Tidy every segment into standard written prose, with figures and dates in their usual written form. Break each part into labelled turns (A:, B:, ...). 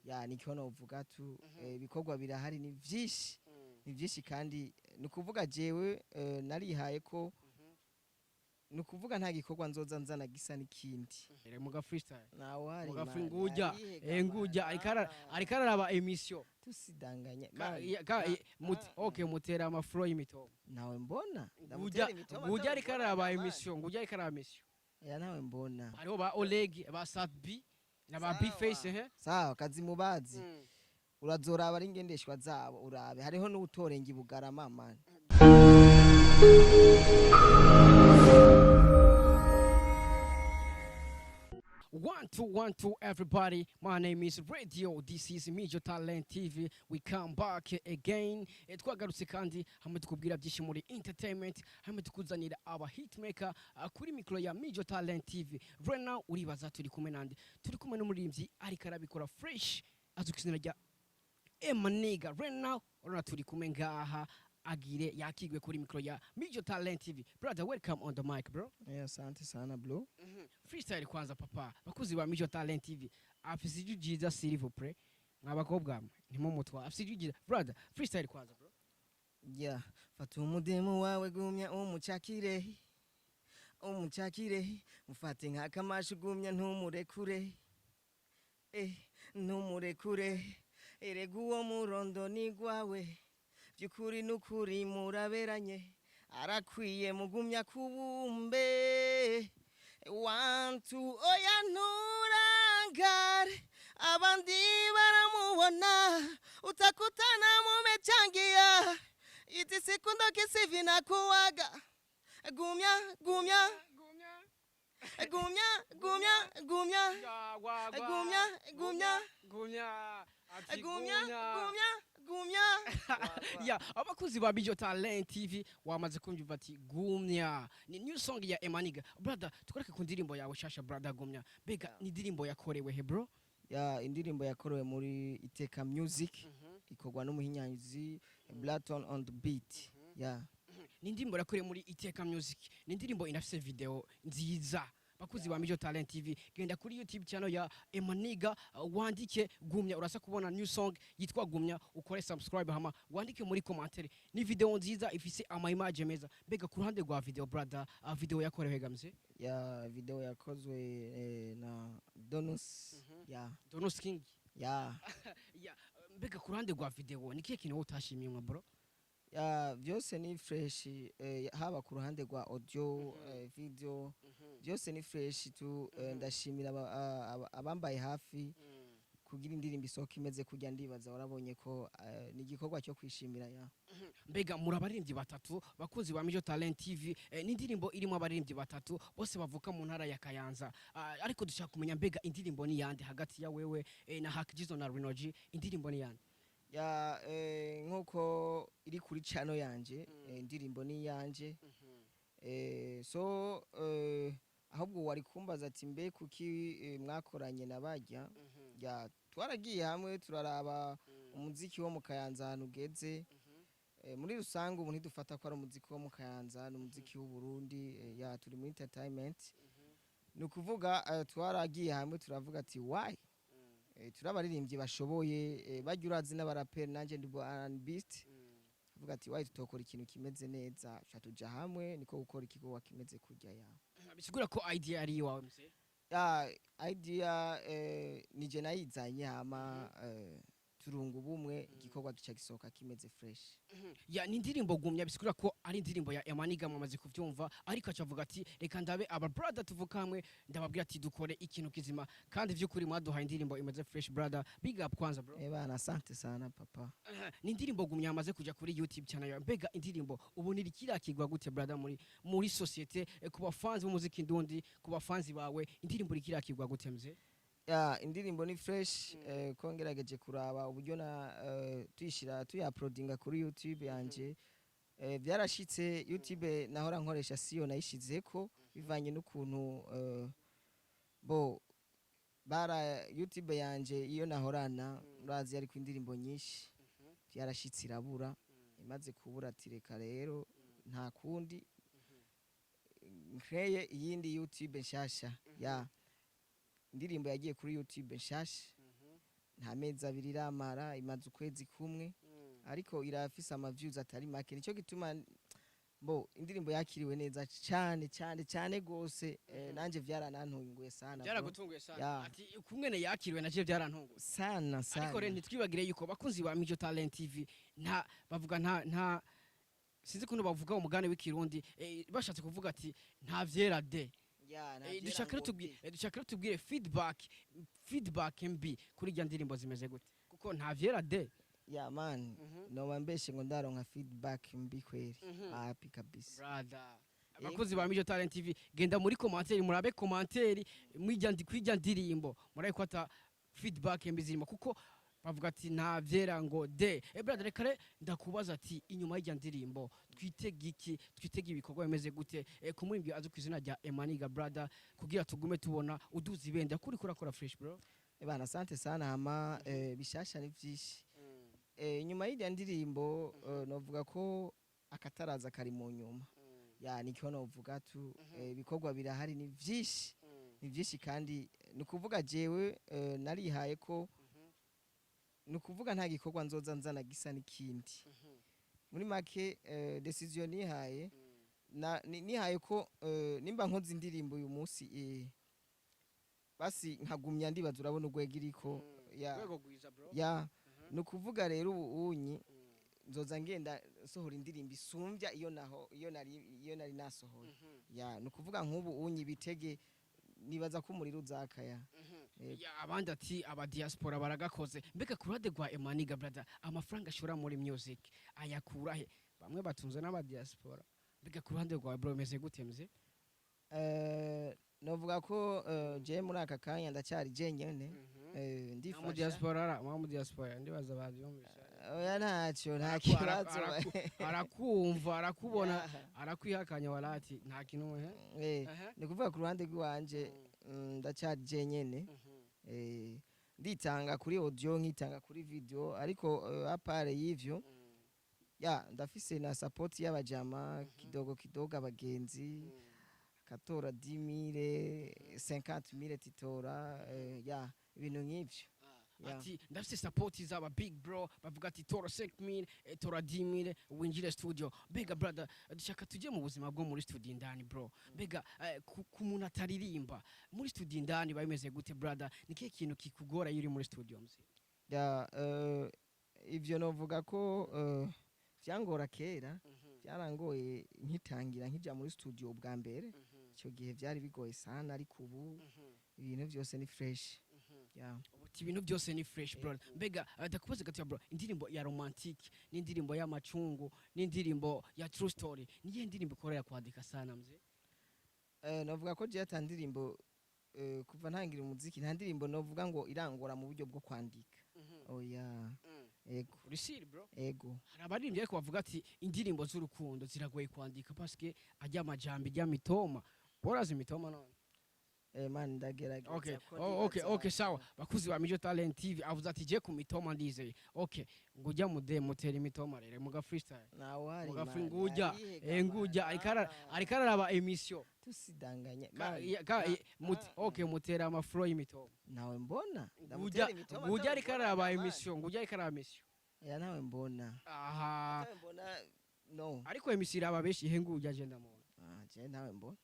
A: Ya, nikyo novuga tu. Ibikorwa birahari, ni vyinshi, ni vyinshi. Kandi ni ukuvuga jewe narihaye ko ni ukuvuga nta gikorwa nzoza nzana gisa n'ikindi.
B: Muga freestyle.
A: Nawe hari.
B: Muga
A: man,
B: nguja.
A: harihe
B: Nguja
A: gamana.
B: ariko araraba émission.
A: Tusidanganye man.
B: Okay, mutera ama flow y'imitomo.
A: Nawe mbona.
B: Nguja.
A: Ndamutera imitoma.
B: Nguja ariko
A: ndamubona
B: araraba
A: man.
B: émission, nguja ariko araraba émission.
A: Ya, nawe mbona.
B: Hariho ba Oleg, ba Sat-B na ba
A: Sawa.
B: B-Face he.
A: Sawa, kazimubazi urazoraba ari ingendeshwa zabo, urabe hariho n'utorenga ibugarama man.
B: One, two, one, two, everybody. My name is Radio. This is Major Talent TV. We come back again. Twagarutse kandi hamwe tukubwira byinshi muri entertainment, hamwe tukuzanira aba hitmaker kuri mikro ya Major Talent TV. Right now uribaza turi kumwe nande? Turi kumwe n'umuririmbyi ariko arabikora fresh, azwi ku izina rya Emaniga. Right now urabona turi kumwe ngaha, agire yakigwe kuri mikro ya Major Talent TV. Brother, welcome on the mic, bro.
A: Yeah, asante sana, bro.
B: Freestyle kwanza, papa. Bakuzi ba Mijo Talent TV, afise ijwi ryiza, s'il vous plaît, mwabakobwa mwe ntimumutwa, afise ijwi ryiza. Brother, freestyle kwanza, bro.
A: Yeah, fata umudemu wawe, gumya umucakire, umucakire, mufate nk'akamashu, gumya ntumurekure, ntumurekure. Erega uwo murondo ni gwawe by'ukuri n'ukuri, muraberanye, arakwiye, mugumya kubumbe. One, two, oya nturangare, abandi baramubona, utakutana mumechangia iti siku ndo kisivi na kuwaga. Gumya, gumya, gumya, gumya, gumya, gumya, gumya,
B: gumya. Ati
A: gumya, gumya, gumya.
B: Ya, abakuzi ba Mijo Talent TV wamaze kumva ati gumya ni new song ya Emaniga. Brother, tukoreke ku ndirimbo yawe shasha, brother, gumya. Mbega ni indirimbo yakorewe he, bro?
A: Ya, indirimbo yakorewe muri Iteka Music, ikorwa n'umuhinyanyuzi Blaton on the beat, ya.
B: Ni indirimbo yakorewe muri Iteka Music, ni indirimbo inafise video nziza. Bakuzi ba Mijo Talent TV, genda kuri YouTube channel ya Emaniga, wandike gumya, urasa kubona new song yitwa gumya, ukore subscribe hama wandike muri commentaire. Ni video nziza ifise ama image meza. Mbega ku ruhande rwa video, brother, video yakorewe gamze?
A: Ya, video yakozwe na Donus, ya.
B: Donus King.
A: Ya.
B: Ya, mbega ku ruhande rwa video ni kihe kintu wowe utashimye mwa, bro?
A: Ya, byose ni fresh, haba ku ruhande rwa audio, video, byose ni fresh tu. Ndashimira abambaye hafi kugira indirimbo isohoka imeze kurya. Ndibaza warabonye ko ni igikorwa cyo kwishimira, ya.
B: Mbega muri abaririmbyi batatu, bakunzi ba Mijo Talent TV, n'indirimbo irimo abaririmbyi batatu bose bavuka mu ntara ya Kayanza. Ariko dushaka kumenya, mbega indirimbo ni yande hagati ya wewe na Hakijizo na Rinoji? Indirimbo ni yande?
A: Ya, nkuko iri kuri channel yanje, indirimbo ni yanje. So ahubwo wari kumbaza ati mbe kuki mwakoranye na barya? Ya, twaragiye hamwe turaraba umuziki wo mu Kayanza ahantu ugeze. Muri rusange ubu ntidufata ko ari umuziki wo mu Kayanza, ni umuziki w'u Burundi. Ya, turi muri entertainment. Ni ukuvuga twaragiye hamwe turavuga ati why turi abaririmbyi bashoboye, barya urazi n'abaraperi, nanjye ndi R&Bist, avuga ati why tutokora ikintu kimeze neza, ca tuja hamwe, niko gukora ikikorwa kimeze kurya, ya.
B: Bisigura ko idea ari iwawe, mzee?
A: Ya, idea nije nayizanye, hama turunga ubumwe, igikorwa gica gisohoka kimeze fresh.
B: Ya, ni indirimbo gumya, bisigura ko ari indirimbo ya Emaniga, mwamaze kuvyumva, ariko acavuga ati reka ndabe aba brother tuvuka hamwe, ndababwira ati dukore ikintu kizima, kandi vy'ukuri mwaduhaye indirimbo imeze fresh. Brother, big up kwanza, bro.
A: Eh bana, asante sana, papa.
B: Ni indirimbo gumya yamaze kuja kuri YouTube channel yawe. Mbega indirimbo ubu nirikirakirwa gute, brother, muri societe, ku bafanzi b'umuziki ndundi, ku bafanzi bawe, indirimbo irikirakirwa gute, mzee?
A: Ya, indirimbo ni fresh. Ko ngerageje kuraba uburyo na tuyishira, tuyauploadinga kuri YouTube yanje, byarashitse YouTube nahora nkoresha siyo nayishizeko, bivanye n'ukuntu bo bara YouTube yanje iyo nahorana, urazi ariko indirimbo nyinshi byarashitse irabura. Imaze kubura ati reka rero nta kundi, nkreye iyindi YouTube nshasha. Ya, indirimbo yagiye kuri YouTube nshasha. Nta Nta mezi 2 iramara, imaze ukwezi kumwe, ariko irafise ama views atari make. Nico gituma bo indirimbo yakiriwe neza cyane cyane cyane gose. Nanje vyaranantunguye sana, bro.
B: Byaragutunguye sana?
A: Ya.
B: Ati kumwene yakiriwe naje byarantunguye.
A: Sana sana.
B: Ariko rero ntitwibagire yuko bakunzi ba Mijo Talent TV nta bavuga nta sinzi kuntu bavuga umugani w'ikirundi, bashatse kuvuga ati nta vyera de.
A: Ya, nta
B: Eh,
A: vyera
B: dushaka rero
A: ngo
B: tubwire
A: de.
B: Dushaka rero tubwire feedback mbi kuri irya ndirimbo zimeze gute, kuko nta vyera de.
A: Ya man, noba mbeshe ngo ndaronka feedback mbi kweri. Happy kabisa.
B: Brother, abakozi ba Mijo Talent TV, genda muri commentaire, murabe commentaire mw'irya kw'irya ndirimbo, murabe ko ata feedback mbi zirimo, kuko bavuga ati nta vyera ngo de. Brother, reka ndakubaza ati inyuma y'irya ndirimbo twitege iki? Twitege ibikorwa bimeze gute ku muririmbyi azwi ku izina rya Emaniga, brother, kugira tugume tubona uduza ibendera kuri kurakora fresh, bro?
A: Bana, asante sana. Hama bishasha ni vyinshi. Inyuma y'irya ndirimbo, novuga ko akataraza kari mu nyuma. Ya, nikyo novuga tu. Ibikorwa birahari, ni vyinshi, ni vyinshi. Kandi ni ukuvuga jewe narihaye ko ni ukuvuga nta gikorwa nzoza nzana gisa n'ikindi. Muri make, decision nihaye nihaye ko nimba nkoze indirimbo uyu munsi, basi nkagumya ndibaza, urabona urwego iriko ya.
B: Rwego rwiza, bro.
A: Ya, ni ukuvuga rero ubu unyi nzoza ngenda nsohora indirimbo isumbya iyo naho iyo nari nasohoye. Ya, ni ukuvuga nk'ubu unyi bitege, nibaza ko umuriro uzakaya. Yego.
B: Ya, abandi ati aba diaspora baragakoze. Mbega ku ruhande rwa Emaniga, brother, amafaranga ashora muri music ayakura he? Bamwe batunze n'aba diaspora. Mbega ku ruhande rwawe, bro, bimeze gute mze?
A: Novuga ko je muri aka kanya ndacyari jenyene.
B: Mu
A: Ndifasha.
B: Diaspora ara mu diaspora ndibaza bavyumvise.
A: Oya, ntacyo, nta kibazo.
B: Arakumva, arakubona.
A: Ya.
B: Arakwihakanya warati nta kintu he.
A: Ni kuvuga ku ruhande rw'iwanje, ndacyari jenyene. Nditanga kuri audio, nkitanga kuri video, ariko à part y'ivyo, ya, ndafise na support y'abajama kidogo kidogo, abagenzi akatora 10 000, 50 000, titora, ya, ibintu nk'ivyo. Ya.
B: Ati ndafise support z'aba big bro, bavuga ati tora 5000, tora 10000 winjire studio. Mbega brother, dushaka tujye mu buzima bwo muri studio indani, bro. Mbega ku muntu ataririmba, muri studio indani bimeze gute, brother? Ni kihe kintu kikugora iyo uri muri studio mzi?
A: Ya, ivyo novuga ko vyangora kera, byarangoye nkitangira, nkija muri studio ubwa mbere. Icyo gihe vyari bigoye sana, ariko ubu ibintu byose ni fresh, ya.
B: Uti ibintu byose ni fresh, bro. Mbega ndakubaza gato, bro, indirimbo ya romantic n'indirimbo y'amacungu n'indirimbo ya true story, niye ndirimbo ikorera kwandika sana mze?
A: Novuga ko je ata ndirimbo, kuva ntangira umuziki nta ndirimbo novuga ngo irangora mu buryo bwo kwandika, oya. Ego.
B: Uri sure, bro?
A: Ego.
B: Hari abaririmbyi ariko bavuga ati indirimbo z'urukundo ziragoye kwandika paske ajya amajambo, ijya mitoma. Warazi imitoma none?
A: Man, ndagerageza ko
B: Oh, okay.
A: ndibaza.
B: Okay, sawa. Bakuzi ba Mijo Talent TV, avuze ati je ku mitoma ndizeye. Okay, ngujya mude mutera imitoma rero muga freestyle.
A: Nawe uhari,
B: Muga free
A: man,
B: ngujya
A: arihega,
B: ngujya
A: man.
B: ariko ariko araraba emission.
A: Tusidanganye man.
B: Okay, mutera ama flow y'imitoma.
A: Nawe mbona.
B: Ngujya
A: Ndamutera imitoma,
B: ngujya
A: ntawe
B: ariko
A: mbona,
B: araraba
A: man.
B: emission, ngujya ariko araraba emission.
A: Ya, nawe mbona.
B: Aha.
A: Nawe mbona, no.
B: Ariko emission iraba benshi ihe, ngujya je ndamubona.
A: Ah, je nawe mbona.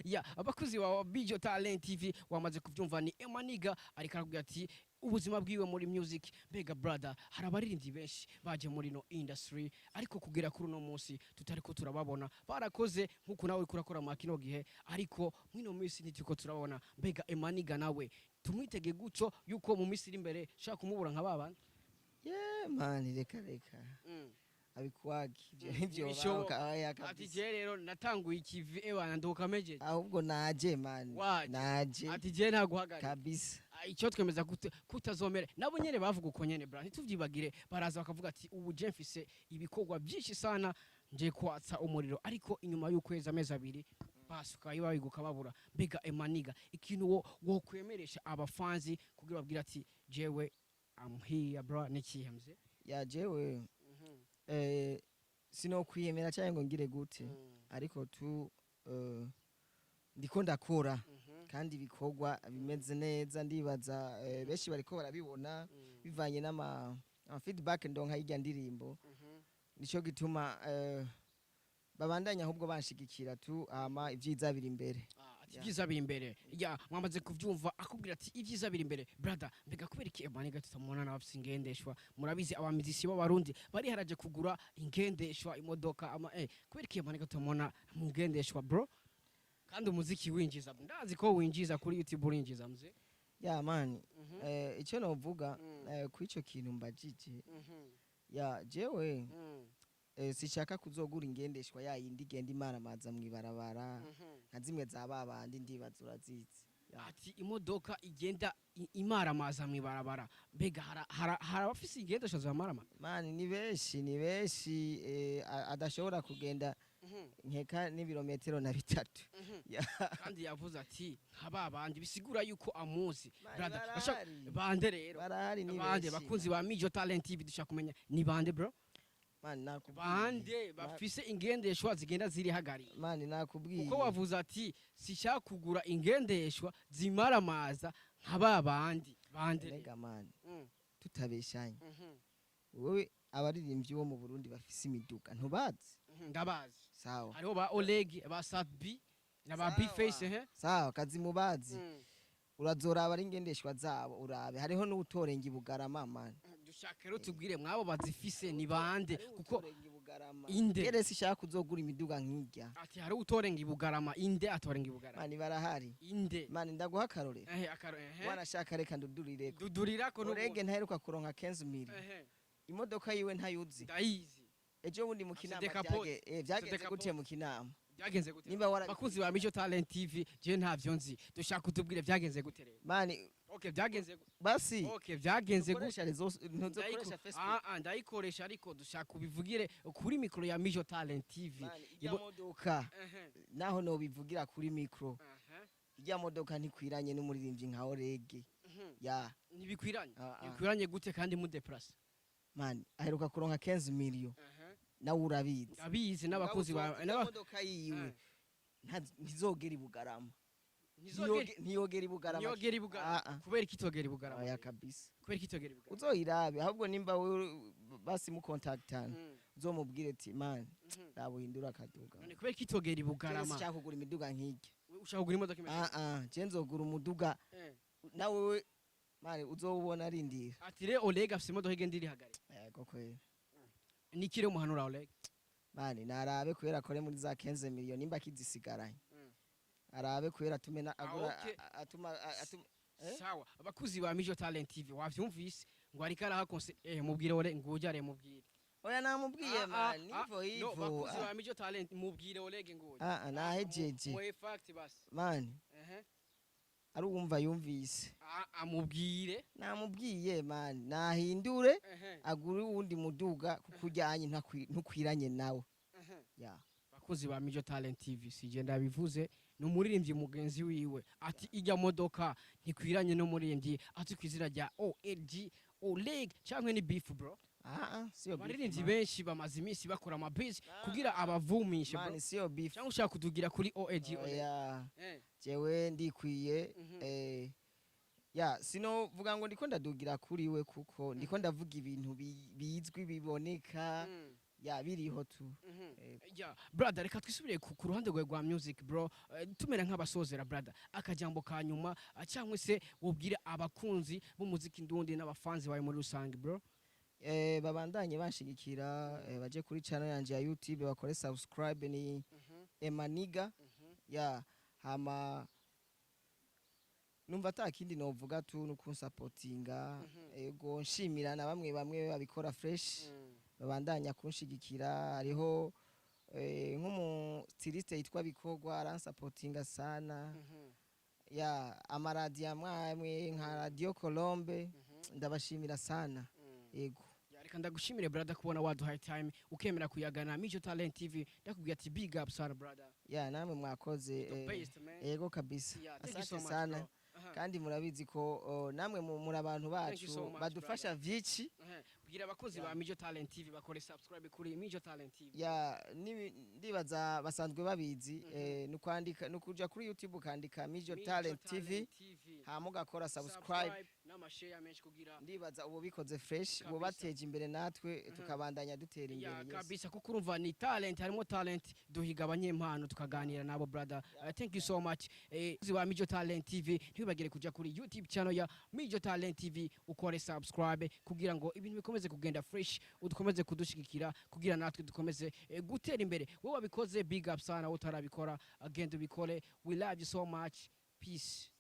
B: Ya, abakuzi wa Bijo Talent TV wamaze kuvyumva, ni Emaniga ariko arakubwira ati ubuzima bwiwe muri music. Mbega brother, hari abaririmbyi benshi baje muri no industry, ariko kugera kuri uno munsi tutariko turababona. Barakoze nkuko nawe uriko urakora mu kino gihe, ariko mwino minsi ntituriko turabona. Mbega Emaniga nawe tumwitege guco yuko mu minsi iri imbere shaka kumubura nka babandi?
A: Yeah man, reka reka. Abikwagi ivyo nivyo.
B: Ntibishoboka.
A: Oya
B: Ati
A: kabisa.
B: je rero natanguye ikivi, ebana nduka mejeje.
A: Ahubwo naje, man.
B: Waje.
A: Naje.
B: Ati je ntaguhagarika.
A: Kabisa.
B: Icyo twemeza kutazomera nabo nyene bavuga uko nyene, bra, ntituvyibagire. Baraza bakavuga ati ubu je mfise ibikorwa byinshi sana, nje kwatsa umuriro, ariko inyuma y'ukwezi, amezi 2, basuka babiguka babura. Mbega Emaniga, ikintu wo kwemeresha abafanzi kugira babwira ati jewe I'm here, bro, nikihe mze?
A: Ya, jewe sinokwiyemera cyangwa ngo ngire gute, ariko tu ndiko ndakora. Kandi ibikorwa bimeze neza, ndibaza benshi bariko barabibona bivanye n'ama ama feedback ndonka y'irya ndirimbo. Nico gituma babandanya ahubwo banshigikira tu, hama ivyiza biri imbere.
B: Ah, ati ibyiza biri imbere. Ya, mwamaze kuvyumva, akubwira ati ibyiza biri imbere. Brother, mbega kubera iki Emaniga tutamubona n'abafise ingendeshwa? Murabizi, abamizisi b'Abarundi bari haraje kugura ingendeshwa, imodoka ama kubera iki Emaniga tutamubona mu ngendeshwa, bro? Kandi umuziki winjiza, ndazi ko winjiza kuri YouTube, urinjiza mzee.
A: Ya man, icyo novuga ku ico kintu mbajije, ya jewe sishaka kuzogura ingendeshwa ya yindi igenda imaramaza mw'ibarabara nka zimwe za babandi, ndibaza urazizi. Ya.
B: Ati imodoka igenda imaramaza mw'ibarabara. Mbega hari abafise ingendeshwa zamaramaza?
A: Man, ni benshi, ni benshi adashobora kugenda nkeka n'ibirometero na bitatu. Ya.
B: Kandi yavuze ati nka babandi, bisigura yuko amuzi.
A: Man,
B: Brother,
A: barahari.
B: Bande rero?
A: Barahari, ni
B: Bande?
A: benshi.
B: Bakunzi ba Mijo Talent TV, dushaka kumenya ni bande, bro.
A: Man, nakubwiye.
B: Bande bafise ingendeshwa zigenda zirihagariye?
A: Man, nakubwiye.
B: Kuko wavuze ati sishaka kugura ingendeshwa zimaramaza nka babandi. Bande rero?
A: Rega man, tutabeshanye, wowe abaririmbyi bo mu Burundi bafise imiduga ntubazi?
B: Ndabazi.
A: Sawa.
B: Hariho ba Oleg, ba Sadbi na ba
A: Sawa.
B: Bface he.
A: Sawa, kazi mubazi. Urazoraba ari ingendeshwa zabo, urabe hariho n'utorenga ibugarama, man.
B: Dushaka rero tubwire mwabo bazifise ni bande, kuko
A: Utorenga ibugarama.
B: Inde?
A: Kere sishaka kuzogura imiduga nk'irya.
B: Ati hari utorenga ibugarama. Inde atorenga ibugarama?
A: Man, barahari.
B: Inde?
A: Man, ndaguha akarorero.
B: Ehe, akaro ehe.
A: Wanashaka reka ndudurireko.
B: Dudurirako n'ubundi.
A: Orege ntaheruka kuronka 15 mille. Imodoka yiwe ntayuzi?
B: Ndayizi.
A: Ejo bundi mu Kinama
B: Dekapote.
A: vyagenze
B: Dekapote.
A: gute mu Kinama?
B: Byagenze gute?
A: Nimba wara
B: Bakunzi ba Mijo Talent TV, je ntavyo nzi, dushaka kutubwire byagenze gute rero.
A: Man.
B: Okay, byagenze
A: Basi.
B: Okay, byagenze gute?
A: Ukoresha réseaux, ntuzokoresha Facebook?
B: Ah ah, ndayikoresha, ariko dushaka kubivugire kuri mikro ya Mijo Talent TV.
A: Man, irya modoka, naho nobivugira kuri mikro, irya modoka ntikwiranye n'umuririmbyi nka Orege. Ya.
B: Ntibikwiranye?
A: Ah, ah.
B: Ntibikwiranye gute kandi mudeplace?
A: Man, aheruka kuronka 15 million, nawe urabizi.
B: Abizi n'abakozi ba
A: Irya modoka yiwe ntizogera i Bugarama. Ntiyogera i Bugarama.
B: Ntiyogera i Bugarama?
A: Ah, ah.
B: Kubera iki itogera i Bugarama?
A: Oya kabisa.
B: Kubera iki itogera i Bugarama?
A: Uzoyirabe ahubwo, nimba wewe basi mukontaktana, uzomubwire ati man, rabuhindura akaduga.
B: None kubera iki itogera i Bugarama?
A: Sinshaka kugura imiduga nk'irya.
B: Ushaka kugura imodoka imeze?
A: Ah ah, je nzogura umuduga nawe we man uzowubona, arindira.
B: Ati rero Oleg afise imodoka igenda irihagarika.
A: Yego kweli.
B: Nikire umuhanura Oleg?
A: Man, narabe kubera akore muri za 15 million, nimba akizisigaranye, arabe kubera atume na agura atuma atuma Eh?
B: Sawa, abakuzi ba Mijo Talent TV, wavyumvise ngo ariko arahakonse. Mubwire Oleg nguje are mubwire.
A: Oya, namubwiye.
B: Ah, ah,
A: Man,
B: ah,
A: nivo
B: no,
A: hivo.
B: bakuzi ba Mijo Talent, mubwire Oleg nguje.
A: Ah ah, nahejeje.
B: Muhe fact basi.
A: Man, ari uwumva yumvise.
B: Ah, amubwire.
A: Namubwiye man, nahindure agure uwundi muduga kuko ujyanye ntukwiranye nawe. Ya.
B: Bakozi ba Mijo Talent TV, sije ndabivuze, ni umuririmbyi mugenzi wiwe ati ijya modoka ntikwiranye n'umuririmbyi ati ku izina rya OLG Oleg. Cyangwa ni beef, bro?
A: Ah ah, siyo beef,
B: Abaririmbyi
A: man.
B: benshi bamaze iminsi bakora amabisi kugira abavumishe, bro.
A: Man, siyo beef.
B: Cyangwa ushaka kudugira kuri OLG Oleg?
A: Oya. Jewe ndikwiye. Ya, sino vuga ngo ndiko ndadugira kuri we, kuko ndiko ndavuga ibintu bizwi biboneka. Ya, biriho tu.
B: Ya brother, reka twisubire ku ruhande rwawe rwa music, bro. Tumera nk'abasozera, brother, akajambo ka nyuma, cyangwa se wubwire abakunzi b'umuziki ndundi n'abafanzi bawe muri rusange, bro.
A: Babandanye banshigikira, baje kuri channel yanje ya YouTube bakore subscribe, ni Emaniga. Ya, hama numva ata kindi novuga tu nukunsapotinga. Ego, nshimira na bamwe bamwe babikora fresh, babandanya kunshigikira. Hariho nk'umu styliste yitwa Bikorwa, aransapotinga sana. Ya, amaradiyo amwe nka Radio Colombe, ndabashimira sana, yego.
B: Ya, reka ndagushimire brother kubona waduhaye time ukemera kuyagana Mijo Talent TV. Ndakubwira ati big up sana, brother.
A: Ya, namwe mwakoze.
B: The best, man.
A: Yego kabisa.
B: Yeah, thank you
A: Asante
B: so much,
A: sana.
B: bro. Aha.
A: Kandi murabizi ko namwe muri abantu
B: Thank you
A: bacu
B: so much,
A: badufasha vyinshi.
B: Bwira abakozi ba Mijo Talent TV bakore subscribe kuri Mijo Talent TV.
A: Ya, ndibaza basanzwe babizi. Nukwandika, nukuja kuri YouTube ukandika Mijo
B: Mijo
A: Talent TV,
B: TV.
A: hama ugakora subscribe
B: n'amashare menshi kugira
A: ndibaza ubu bikoze fresh, ubu bateje imbere, natwe tukabandanya dutera imbere.
B: Ya.
A: Yes.
B: Kabisa, kuko urumva ni talent, harimo talent, duhiga abanyempano tukaganira nabo, brother. Thank you so much. Ba Mijo Talent TV, ntibibagire kuja kuri YouTube channel ya Mijo Talent TV ukore subscribe kugira ngo ibintu bikomeze kugenda fresh, udukomeze kudushigikira kugira natwe dukomeze gutera imbere. Wowe wabikoze, big up sana. Wowe utarabikora, agenda ubikore. We love you so much. Peace.